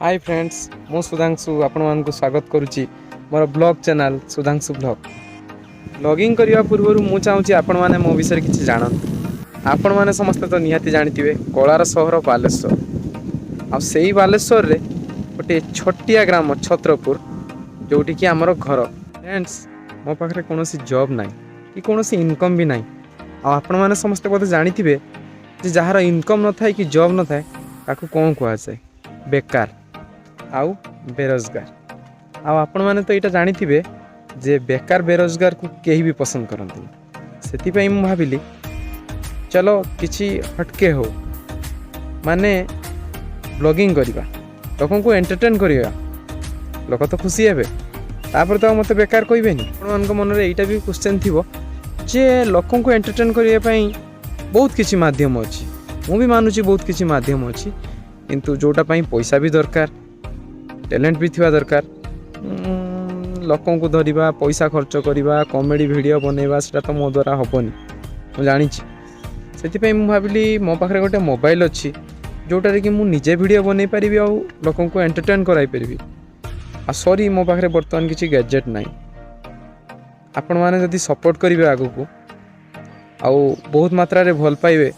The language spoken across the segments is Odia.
ହାଇ ଫ୍ରେଣ୍ଡସ୍, ମୁଁ ସୁଧାଂଶୁ ଆପଣମାନଙ୍କୁ ସ୍ୱାଗତ କରୁଛି ମୋର blog channel Sudhanshu blog. Blogging କରିବା ପୂର୍ବରୁ ମୁଁ ଚାହୁଁଛି ଆପଣମାନେ ମୋ ବିଷୟରେ କିଛି ଜାଣନ୍ତୁ। ଆପଣମାନେ ସମସ୍ତେ ତ ନିହାତି ଜାଣିଥିବେ କଳାର ସହର ବାଲେଶ୍ୱର। ଆଉ ସେଇ ବାଲେଶ୍ୱରରେ ଗୋଟିଏ ଛୋଟିଆ ଗ୍ରାମ ଛତ୍ରପୁର, ଯେଉଁଠିକି ଆମର ଘର। ଫ୍ରେଣ୍ଡସ୍, ମୋ ପାଖରେ କୌଣସି ଜବ୍ ନାହିଁ କି କୌଣସି ଇନକମ୍ ବି ନାହିଁ। ଆଉ ଆପଣମାନେ ସମସ୍ତେ ବୋଧେ ଜାଣିଥିବେ ଯେ ଯାହାର ଇନକମ୍ ନଥାଏ କି ଜବ୍ ନଥାଏ, ତାକୁ କ'ଣ କୁହାଯାଏ? ବେକାର ଆଉ ବେରୋଜଗାର। ଆଉ ଆପଣମାନେ ତ ଏଇଟା ଜାଣିଥିବେ ଯେ ବେକାର ବେରୋଜଗାରକୁ କେହି ବି ପସନ୍ଦ କରନ୍ତିନି। ସେଥିପାଇଁ ମୁଁ ଭାବିଲି, ଚલો କିଛି ହଟକେ ହଉ, ମାନେ ବ୍ଲଗିଂ କରିବା, ଲୋକଙ୍କୁ ଏଣ୍ଟରଟେନ୍ କରିବା। ଲୋକ ତ ଖୁସି ହେବେ, ତାପରେ ତ ଆଉ ମୋତେ ବେକାର କହିବେନି। ଆପଣମାନଙ୍କ ମନରେ ଏଇଟା ବି କ୍ୱେଶ୍ଚନ୍ ଥିବ ଯେ ଲୋକଙ୍କୁ ଏଣ୍ଟରଟେନ୍ କରିବା ପାଇଁ ବହୁତ କିଛି ମାଧ୍ୟମ ଅଛି। ମୁଁ ବି ମାନୁଛି, ବହୁତ କିଛି ମାଧ୍ୟମ ଅଛି, କିନ୍ତୁ ଯେଉଁଟା ପାଇଁ ପଇସା ବି ଦରକାର, ଟ୍ୟାଲେଣ୍ଟ ବି ଥିବା ଦରକାର। ଲୋକଙ୍କୁ ଧରିବା, ପଇସା ଖର୍ଚ୍ଚ କରିବା, କମେଡ଼ି ଭିଡ଼ିଓ ବନେଇବା, ସେଇଟା ତ ମୋ ଦ୍ୱାରା ହେବନି, ମୁଁ ଜାଣିଛି। ସେଥିପାଇଁ ମୁଁ ଭାବିଲି, ମୋ ପାଖରେ ଗୋଟେ ମୋବାଇଲ୍ ଅଛି, ଯେଉଁଟାରେ କି ମୁଁ ନିଜେ ଭିଡ଼ିଓ ବନେଇ ପାରିବି ଆଉ ଲୋକଙ୍କୁ ଏଣ୍ଟରଟେନ୍ କରାଇ ପାରିବି। ଆଉ ସରି, ମୋ ପାଖରେ ବର୍ତ୍ତମାନ କିଛି ଗ୍ୟାଜେଟ୍ ନାହିଁ। ଆପଣମାନେ ଯଦି ସପୋର୍ଟ କରିବେ ଆଗକୁ ଆଉ ବହୁତ ମାତ୍ରାରେ ଭଲ ପାଇବେ,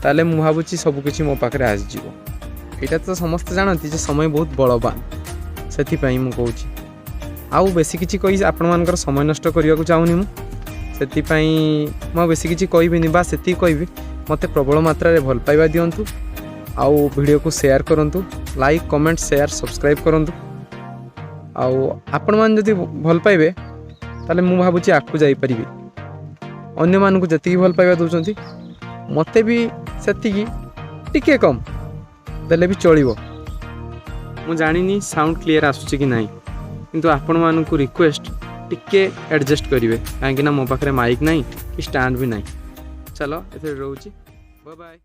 ତାହେଲେ ମୁଁ ଭାବୁଛି ସବୁକିଛି ମୋ ପାଖରେ ଆସିଯିବ। ଏଇଟା ତ ସମସ୍ତେ ଜାଣନ୍ତି ଯେ ସମୟ ବହୁତ ବଳବାନ। ସେଥିପାଇଁ ମୁଁ କହୁଛି, ଆଉ ବେଶୀ କିଛି କହି ଆପଣମାନଙ୍କର ସମୟ ନଷ୍ଟ କରିବାକୁ ଚାହୁଁନି ମୁଁ। ସେଥିପାଇଁ ମୁଁ ଆଉ ବେଶୀ କିଛି କହିବିନି ବା ସେତିକି କହିବି, ମୋତେ ପ୍ରବଳ ମାତ୍ରାରେ ଭଲ ପାଇବା ଦିଅନ୍ତୁ ଆଉ ଭିଡ଼ିଓକୁ ସେୟାର କରନ୍ତୁ, ଲାଇକ୍, କମେଣ୍ଟ, ସେୟାର, ସବସ୍କ୍ରାଇବ୍ କରନ୍ତୁ। ଆଉ ଆପଣମାନେ ଯଦି ଭଲ ପାଇବେ, ତାହେଲେ ମୁଁ ଭାବୁଛି ଆଗକୁ ଯାଇପାରିବି। ଅନ୍ୟମାନଙ୍କୁ ଯେତିକି ଭଲ ପାଇବା ଦେଉଛନ୍ତି, ମୋତେ ବି ସେତିକି, ଟିକେ କମ୍ ଦେଲେ ବି ଚଳିବ। ମୁଁ ଜାଣିନି ସାଉଣ୍ଡ କ୍ଲିଅର୍ ଆସୁଛି କି ନାହିଁ, କିନ୍ତୁ ଆପଣମାନଙ୍କୁ ରିକ୍ୱେଷ୍ଟ, ଟିକେ ଆଡ଼ଜଷ୍ଟ କରିବେ, କାହିଁକିନା ମୋ ପାଖରେ ମାଇକ୍ ନାହିଁ କି ଷ୍ଟାଣ୍ଡ ବି ନାହିଁ। ଚାଲ, ଏଥିରେ ରହୁଛି। ବାଏ।